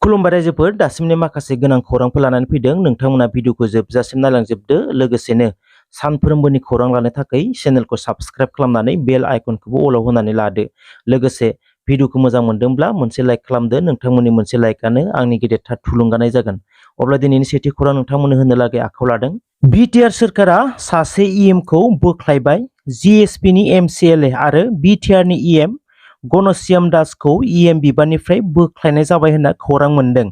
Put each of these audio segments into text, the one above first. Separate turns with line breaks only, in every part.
खुलुमबाय रायजोफोर दासिमनि माखासे गोनां खौरांफोर लानानै फैदों नोंथांमोना भिडिअखौ जोबजासिम नायलांजोबदो लोगोसेनो सानफ्रोमबोनि खौरां लानो थाखाय चेनेलखौ साबस्क्राइब खालामनानै बेल आइकनखौबो अलाव होनानै लादो लोगोसे भिडिअखौ मोजां मोनदोंब्ला मोनसे लाइक खालामदो नोंथांमोननि मोनसे लाइकआनो आंनि गेदेरथार थुलुंगानाय जागोन अब्ला दिनैनि सेथि खौरां नोंथांमोननो होनो लागै आखायाव लादों बिटिआर सोरखारा सासे इएमखौ बोख्लायबाय जिएसपिनि एमसिएलए आरो बिटिआरनि इएम गणश्याम दासखौ इएम बिबाननिफ्राय बोख्लायनाय जाबाय होनना खौरां मोनदों।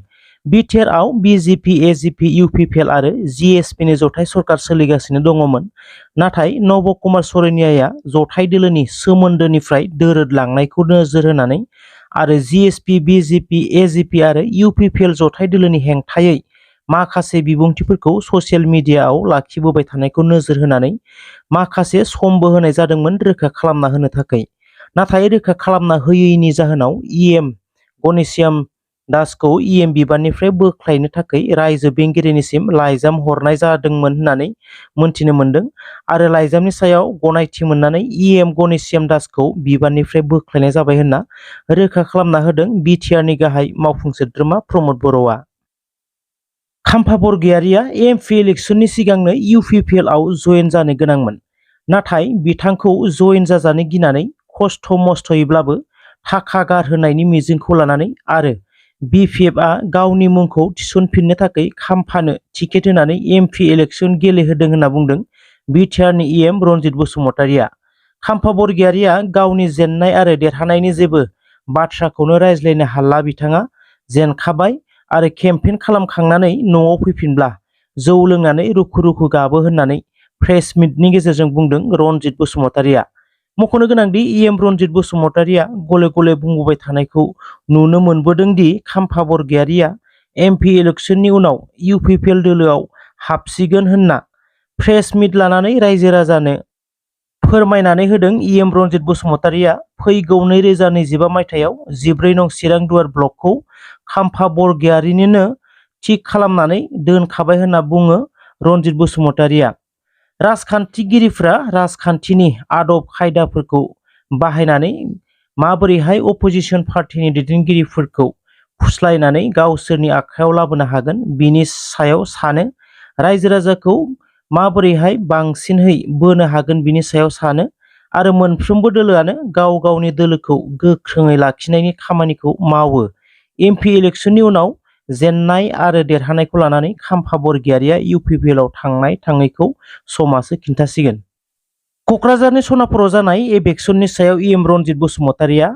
बिटिआरआव बिजेपि एजिपि इउपिपिएल आरो जिएसपिनि जथाय सरकार सोलिगासिनो दङमोन नाथाय नब कुमार सरेनियाया जथाय दोलोनि सोमोन्दोनिफ्राय दोरोदलांनायखौ नोजोर होनानै आरो जिएसपि बिजेपि एजिपि आरो इउपिपिएल जथाय दोलोनि हेंथायै माखासे बिबुंथिफोरखौ ससियेल मिडियाआव लाखिबोबाय थानायखौ नोजोर होनानै माखासे समबो होनाय जादोंमोन रोखा खालामना होनो थाखाय नाथाय रोखा खालामना होयैनि जाहोनाव इएम गणश्याम दासखौ इएम बिबाननिफ्राय बोख्लायनो थाखाय रायजो बेंगिरिनिसिम लाइजाम हरनाय जादोंमोन होननानै मोनथिनो मोनदों आरो लाइजामनि सायाव गनायथि मोननानै इएम गणश्याम दासखौ बिबाननिफ्राय बोख्लायनाय जाबाय होनना रोखा खालामना होदों बिटिआरनि गाहाय मावफुं सोद्रोमा प्रमद बर'आ। खाम्फा बरगयारिया एमपि इलेक्शननि सिगांनो इउपिपिएलआव जयेन जानो गोनांमोन नाथाय बिथांखौ जयेन जाजानो गिनानै खस्थ' मस्थ'यैब्लाबो थाखा गारहोनायनि मिजिंखौ लानानै आरो बिपिएफआ गावनि मुंखौ थिसनफिननो थाखाय खाम्फानो टिकेट होनानै एमपि इलेक्शन गेलेहोदों होनना बुंदों बिटिआरनि इएम रनजित बसुमतारिया। खाम्फा बरगयारिया गावनि जेननाय आरो देरहानायनि जेबो बाथ्राखौनो रायज्लायनो हाला बिथाङा जेनखाबाय आरो केम्पेइन खालामखांनानै न'आव फैफिनब्ला जौ लोंनानै रुखु रुखु गाबो होननानै प्रेस मिटनि गेजेरजों बुंदों रनजित बसुमतारिया। मख'नो गोनांदि इएम रनजित बसुमतारिया गले गले बुंबोबाय थानायखौ नुनो मोनबोदों दि खाम्फा बरगयारिया एमपि इलेक्शननि उनाव इउपिपिएल दोलोआव हाबसिगोन होनना प्रेस मिट लानानै रायजो राजानो फोरमायनानै होदों इएम रनजित बसुमतारिया फैगौ 2025 मायथाइयाव 14 नं चिरां दुवार ब्लकखौ खाम्फा बरगयारिनिनो थिग खालामनानै दोनखाबाय होनना बुङो रनजित बसुमतारिया। राजखान्थिगिरिफ्रा राजखान्थिनि आदब खायदाफोरखौ बाहायनानै माबोरैहाय अपोजिशन पार्टिनि दैदेनगिरिफोरखौ फुस्लायनानै गावसोरनि आखायाव लाबोनो हागोन बिनि सायाव सानो रायजो राजाखौ माबोरैहाय बांसिनहै बोनो हागोन बिनि सायाव सानो आरो मोनफ्रोमबो दोलोआनो गाव गावनि दोलोखौ गोख्रोङै लाखिनायनि खामानिखौ मावो। एमपि इलेक्शननि उनाव जेननाय आरो देरहानायखौ लानानै खाम्फा बरगयारिया इउपिपिएलआव थांनाय थाङैखौ समासो खिन्थासिगोन। क'क्राझारनि सनापुराव जानाय एबेक्सननि सायाव इएम रनजित बसुमतारिया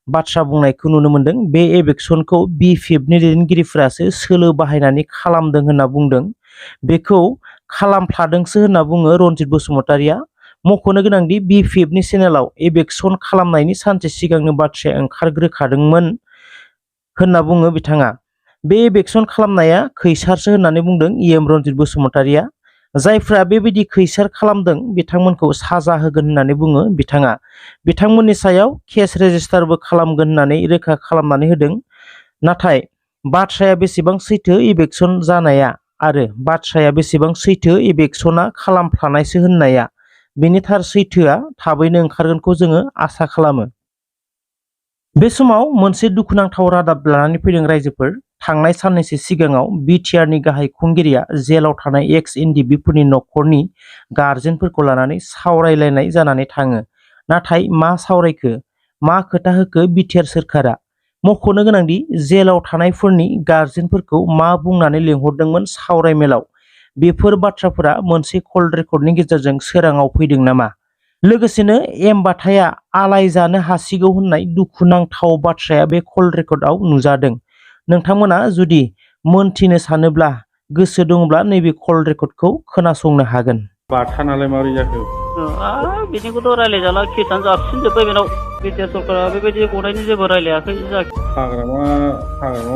बाथ्रा बुंनायखौ नुनो मोनदों। बे एबेक्सनखौ बिपिएफनि दैदेनगिरिफोरासो सोलो बाहायनानै खालामदों होनना बुंदों। बेखौ खालामफ्लादोंसो होनना बुङो रनजित बसुमतारिया। मख'नो गोनांदि बिपिएफनि चेनेलाव एबेक्सन खालामनायनि सानसे सिगांनो बाथ्राया ओंखारग्रोखादोंमोन होनना बुङो बिथाङा। बे एबेक्सन खालामनाया खैसारसो होननानै बुंदों इएम रनजित बसुमतारिया। जायफ्रा बेबायदि खैसार खालामदों बिथांमोनखौ साजा होगोन होननानै बुङो बिथाङा। बिथांमोननि सायाव केस रेजिस्टारबो खालामगोन होननानै रोखा खालामनानै होदों। नाथाय बाथ्राया बेसेबां सैथो एबेक्सन जानाया आरो बाथ्राया बेसेबां सैथो एबेक्सना खालामफ्लानायसो होननाया बेनि थार सैथोआ थाबैनो ओंखारगोनखौ जोङो आसा खालामो। बे समाव मोनसे दुखुनांथाव रादाब लानानै फैदों रायजोफोर। थांनाय साननैसो सिगाङाव बिटिआरनि गाहाय खुंगिरिया जेलाव थानाय एक्स एनडिबिफोरनि न'खरनि गार्जेनफोरखौ लानानै सावरायलायनाय जानानै थाङो। नाथाय मा सावरायखो मा खोथा होखो बिटिआर सोरखारा? मख'नो गोनांदि जेलाव थानायफोरनि गार्जेनफोरखौ मा बुंनानै लिंहरदोंमोन सावरायमेलाव बेफोर बाथ्राफोरा मोनसे कल रेकर्डनि गेजेरजों सोराङाव फैदों नामा? लोगोसेनो एमबाथाया आलाय जानो हासिगौ होननाय दुखुनांथाव बाथ्राया बे कल रेकर्डआव नुजादों। नोंथांमोना जुदि मोनथिनो सानोब्ला गोसो दङब्ला नैबे कल रेकर्डखौ खोनासंनो हागोन।
बाथानालाय माबोरै जाखो?
बिनिखौथ' रायलायजाला केसानो जाबसिनजोब्बाय बेनाव। बिटिआर सरकारा बेबायदि गनायनि जेबो रायलायाखै
हाग्रामा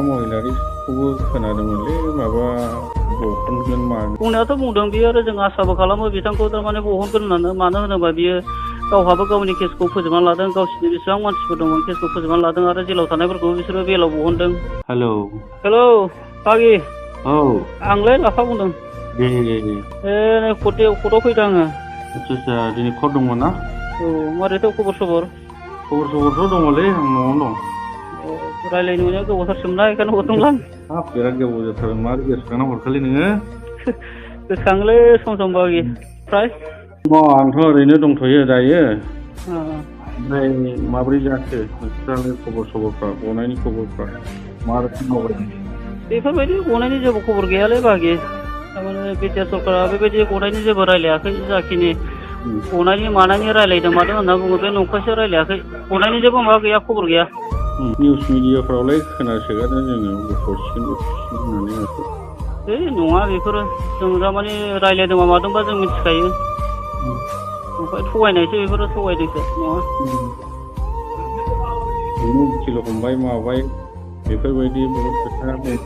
महिलारिखौबो खोनादोंमोनलै माबा बहनगोन मागोन।
बुंनायाथ' बुंदों बियो आरो जों आसाबो खालामो बिथांखौ थारमाने बहनगोन होननानै। मानो होनोबा बियो गावहाबो गावनि केसखौ फोजोबनानै लादों। गावसिनि बेसेबां मानसिफोर दंमोन केसखौ फोजोबनानै लादों आरो जेलाव थानायफोरखौ बिसोरो बेलाव बहनदों। हेलौ बागि
औ
आंलाय लाफा बुंदों।
दे
नै कर्टआव फैदों आङो।
आदसा दिनै कर्ट दंमोन ना?
औ मारैथ' खबर सबर?
खबर सबरथ' दङलै आं न'आवनो दं।
रायज्लायनो मोननाया गोबावथारसोमोनना बेखायनो हरदोंमोन
हाब बिराद गोबाव जाथारदों मा गोसोखांना हरखालि नोङो
गोसोखाङोलै सम बागि फ्राय
आंथ' ओरैनो दंथ'यो दायो ओमफ्राय माबोरै जाखो नोंस्रालाय खबर सबरफ्रा गनायनि खबरफ्रा मा रोखोम मावबाय
बेफोरबायदि गनायनि जेबो खबर गैयालै बागि थारमाने बिटिआर सरकारा बेबायदि गनायनि जेबो रायलायाखै जाखिनि गनायनि मानायनि रायलायदों मादों होनना बुङो बे नंखायसो रायलायाखै गनायनि जेबो माबा गैया खबर गैया
निउस मिडियाफ्रावलाय खोनासोगारदों जोङो हरसिगोन होननानै माथो
है नङा बेफोरो जों थारमाने रायलायदोंबा मादोंबा जों मिथिखायो ओमफ्राय थगायनायसो बेफोरो थगायदोंसो नङा
उकिल हमबाय माबाय बेफोरबायदि बहुद खोथा दं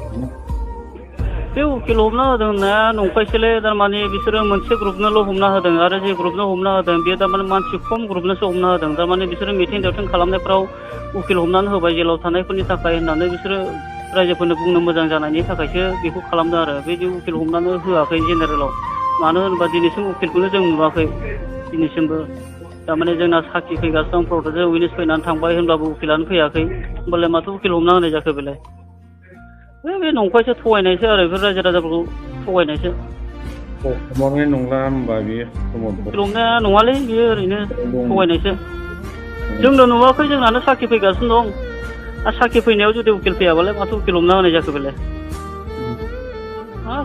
बे उकिल हमना होदों होननाया नंखायसोलै थारमाने बिसोरो मोनसे ग्रुपनोल' हमना होदों आरो जे ग्रुपनो हमना होदों बेयो थारमाने मानसि खम ग्रुपनोसो हमना होदों थारमाने बिसोरो मिथिं दावथिं खालामनायफ्राव उकिल हमनानै होबाय जेलाव थानायफोरनि थाखाय होननानै बिसोरो रायजोफोरनो बुंनो मोजां जानायनि थाखायसो बेखौ खालामदों आरो बिदि उकिल हमनानै होआखै जेनेरेलाव मानो होनोबा दिनैसिम उकिलखौनो जों नुवाखै दिनैसिमबो थारमाने जोंना साखि फैगासिनो दं प्रटेस्ट उइटनेस फैनानै थांबाय होनबाबो उकिलानो फैयाखै होमबालाय माथो उकिल हमना होनाय जाखो बेलाय बे नंखायसो थगायनायसो आरो बेफोर रायजो राजाफोरखौ थगायनायसो
हमनाय नंला होमबा बेयो
उकिल हमनाया नङालै बेयो ओरैनो थगायनायसो जोंनो नुवाखै जोंनानो साखि फैगासिनो दं आरो साखि फैनायाव जुदि उकिल फैयाबालाय माथो उकिल हमना होनाय जाखो बेलाय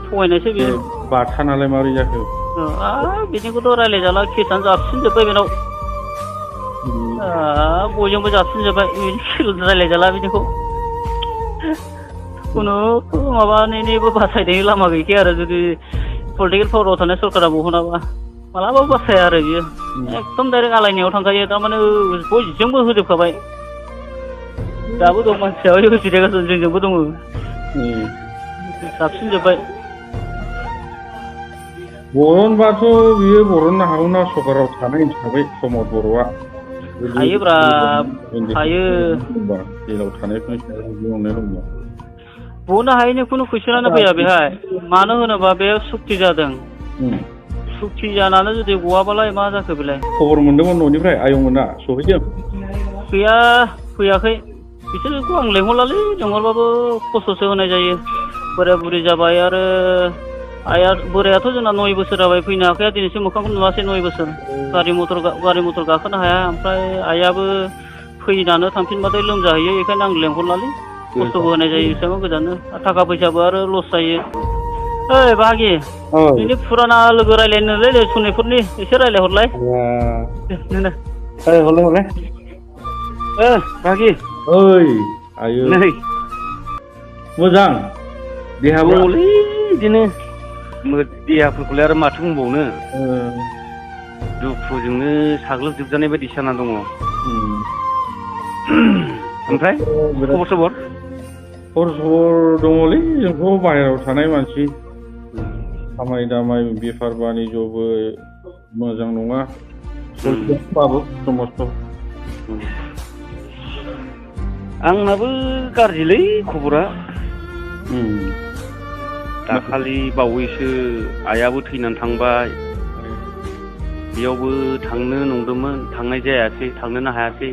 थगायनायसो बेयो
बाथानालाय माबोरै जाखो
बिदिखौथ' रायलायजाला केसानो जाबसिनजोब्बाय बेनाव बयजोंबो जाबसिनजोब्बाय रायलायजाला बिदिखौ खुनु माबानिबो बासायनायनि लामा गैखाया आरो जुदि पलिटिकेल पावाराव थानाय सरकारा बहनाबा मालाबाबो बासाया आरो बियो एकदम डाइरेक्ट आलायनायाव थांखायो थारमाने बयजोंबो होजोबखाबाय दाबो दं मानसिया होफिनगासिनो जोंजोंबो दङ साबसिनजोब्बाय
बरनबाथ' बियो बरननो हागौना सरकाराव थानाय हिसाबै प्रमद बर'आ
हायोब्रा हायो
जेलाव थानायफोरनि सायाव बुंनाय दंमोन
बहननो हायैनि खुनु कुइसनानो फैया बेहाय मानो होनोबा बे सुक्ति जादों सुक्ति जानानै जुदि गवाबालाय मा जाखो बेलाय
खबर मोनदोंमोन न'निफ्राय आयंमोना सहैदों
गैया फैयाखै बिसोरखौ आं लेंहरलालै लेंहरबाबो खस्थ'सो होनाय जायो बोराय बुरि जाबाय आरो आइया बोरायाथ' जोंना 9 बोसोर जाबाय फैनो हाखाया दिनैसिम मोखांखौ नुवासै 9 बोसोर गारि मटर गाखोनो हाया ओमफ्राय आइयाबो फैनानै थांफिनबाथाय लोमजाहैयो बेखायनो आं लेंहरलालै खस्थ'बो होनाय जायो एसेबां गोजाननो थाखा फैसाबो आरो लस जायो ओइ बाहागि नोंनि फुराना लोगो रायलायनोलै सनितपुरनि एसे रायलायहरलाय हरलाय बाहागि
ओइ आयो
नै
मोजां देहाबो
बिदिनो देहाफोरखौलाय आरो माथो बुंबावनो दुखुजोंनो साग्लोबजोबजानाय बायदि जाना दङ ओमफ्राय खबर सबर दङलै जोंथ' बाहेरायाव थानाय मानसि खामानि दामानि बेफार बानिज्यबो मोजां नङा बाबो समस्त आंनाबो गाज्रिलै खबरा दाखालि बावैसो आइयाबो थैनानै थांबाय बेयावबो थांनो नंदोंमोन थांनाय जायासै थांनोनो हायासै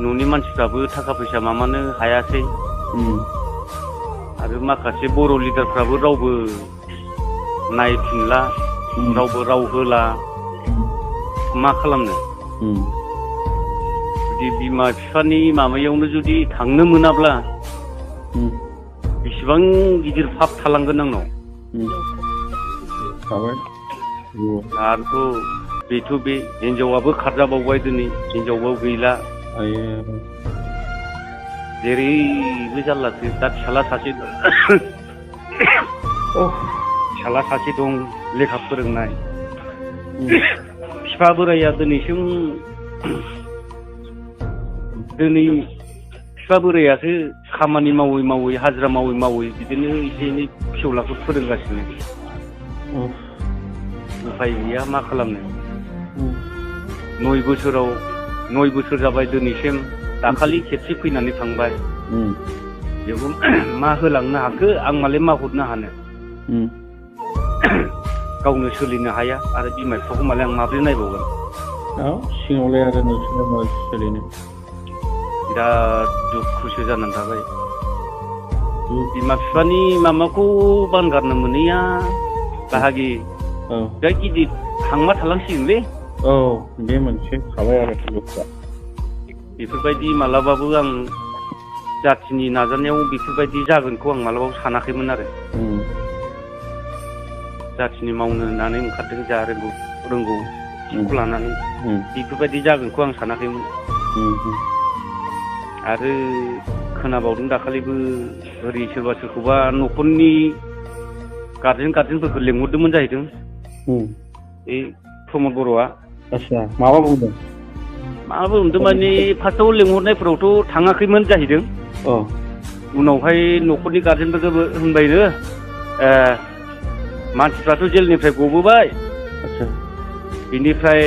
न'नि मानसिफ्राबो थाखा फैसा मामानो हायासै आरो माखासे बर' लिडारफ्राबो रावबो नायफिनला रावबो राव होला मा खालामनो जुदि बिमा बिफानि माबायावनो जुदि थांनो मोनाब्ला बेसेबां गिदिर पाप थालांगोन आंनाव आरोथ' बेथ' बे हिनजावाबो खारजाबावबाय दिनै हिनजावाबो गैला जेरैबो जारलासो दा फिसाला सासे दं लेखा फोरोंनाय बिफा बोराया दिनै बिफा बोरायासो खामानि मावै मावै हाजिरा मावै मावै बिदिनो एसे एनै फिसौलाखौ फोरोंगासिनो उफाय गैया मा खालामनो 9 बोसोर जाबाय दिनैसिम दाखालि खेबसे फैनानै थांबाय बेखौ मा होलांनो हाखो आं मालाय मा हरनो हानो गावनो सोलिनो हाया आरो बिमा बिफाखौ मालाय आं माब्रै नायबावगोन
सिङावलाय आरो नोंसोरना मा सोलिनो
बिराद दुखुसो जानानै थाबाय बिमा बिफानि माबाखौ बानगारनो मोनैया बाहागि बिराद गिदिर हांमा थालांसिगोनलै
औ बे मोनसे थाबाय आरो दुखुआ
बेफोरबायदि मालाबाबो आं जाथिनि नाजानायाव बेफोरबायदि जागोनखौ आं मालाबाबो सानाखैमोन आरो जाथिनि मावनो होननानै ओंखारदों जा रोंगौ बेखौ लानानै बेफोरबायदि जागोनखौ आं सानाखैमोन आरो खोनाबावदों दाखालिबो ओरै सोरबा सोरखौबा न'खरनि गारजेनफोरखौ लेंहरदोंमोन जाहैदों बे प्रमद बर'आ
आच्छा माबा बुंदों
माने फार्स्टआव लेंहरनायफोरावथ' थाङाखैमोन जाहैदों उनावहाय न'खरनि गारजेनफोरखौबो होनबायनो मानसिफ्राथ' जेलनिफ्राय गबोबाय बेनिफ्राय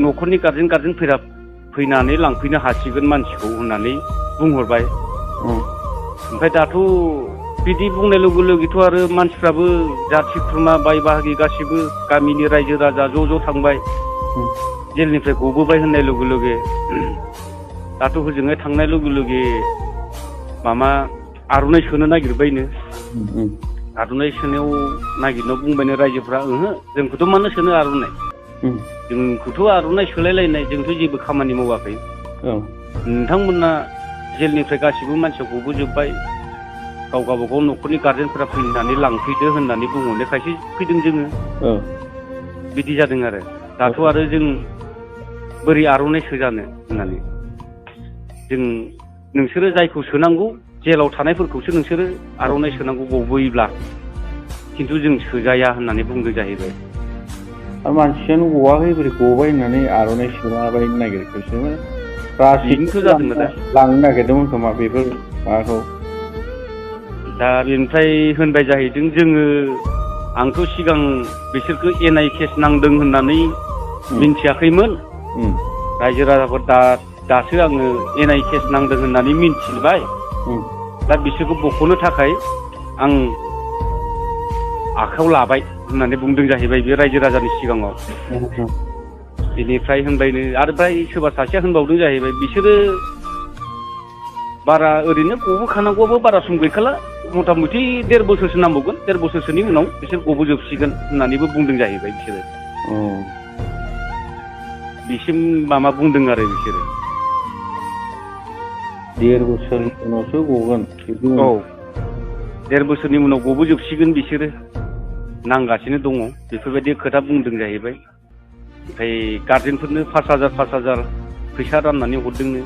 न'खरनि गारजेन फैनानै लांफैनो हासिगोन मानसिखौ होननानै बुंहरबाय ओमफ्राय दाथ' बिदि बुंनाय लोगो लोगोथ' आरो मानसिफ्राबो जाथि खुरमा बाय बाहागि गासिबो गामिनि रायजो राजा ज' थांबाय जेलनिफ्राय गबोबाय होननाय लोगो लोगो दाथ' हजोंहाय थांनाय लोगो लोगो मामा आर'नाइ सोनो नागिरबायनो आर'नाइ सोनायाव नागिरनायाव बुंबायनो रायजोफ्रा ओहो जोंखौथ' मानो सोनो आर'नाइ जोंखौथ' आर'नाइ सोलायलायनाय जोंथ' जेबो खामानि मावाखै नोंथांमोना जेलनिफ्राय गासिबो मानसिया गबोजोब्बाय गावबागाव न'खरनि गारजेनफोरा फैनानै लांफैदो होननानै बुंहरनायखायसो फैदों जोङो बिदि जादों आरो दाथ' आरो जों बोरै आर'नाइ सोजानो होननानै जों नोंसोरो जायखौ सोनांगौ जेलाव थानायफोरखौसो नोंसोरो आर'नाइ सोनांगौ गबोयोब्ला खिन्थु जों सोजाया होननानै बुंदों जाहैबाय
आरो मानसियानो गवाखै बोरै गबाय होननानै आर'नाइ सोलाबायनो नागिरखोसो
बेनोथ' जादों दा
लांनो नागिरदोंमोन खोमा बेफोर माबाखौ
दा बेनिफ्राय होनबाय जाहैदों जोङो आंथ' सिगां बिसोरखौ एनआइ केस नांदों होननानै मिन्थियाखैमोन रायजो राजाफोर दासो आङो एनआइ केस नांदों होननानै मिन्थिबाय दा बिसोरखौ बख'नो थाखाय आं आखायाव लाबाय होननानै बुंदों जाहैबाय बे रायजो राजानि सिगाङाव बेनिफ्राय होनबायनो आरो फ्राय सोरबा सासेया होनबावदों जाहैबाय बिसोरो बारा ओरैनो गबोखानांगौआबो बारा सम गैखाला मथा मथि 1.5 बोसोरसो नांबावगोन 1.5 बोसोरसोनि उनाव बिसोर गबोजोबसिगोन होननानैबो बुंदों जाहैबाय बिसोरो बिसिम मामा बुंदों आरो बिसोरो
1.5 बोसोरनि उनावसो गगोन
1.5 बोसोरनि उनाव गबोजोबसिगोन बिसोरो नांगासिनो दङ बेफोरबायदि खोथा बुंदों जाहैबाय ओमफ्राय गारजेनफोरनो 5,000 फैसा राननानै हरदोंनो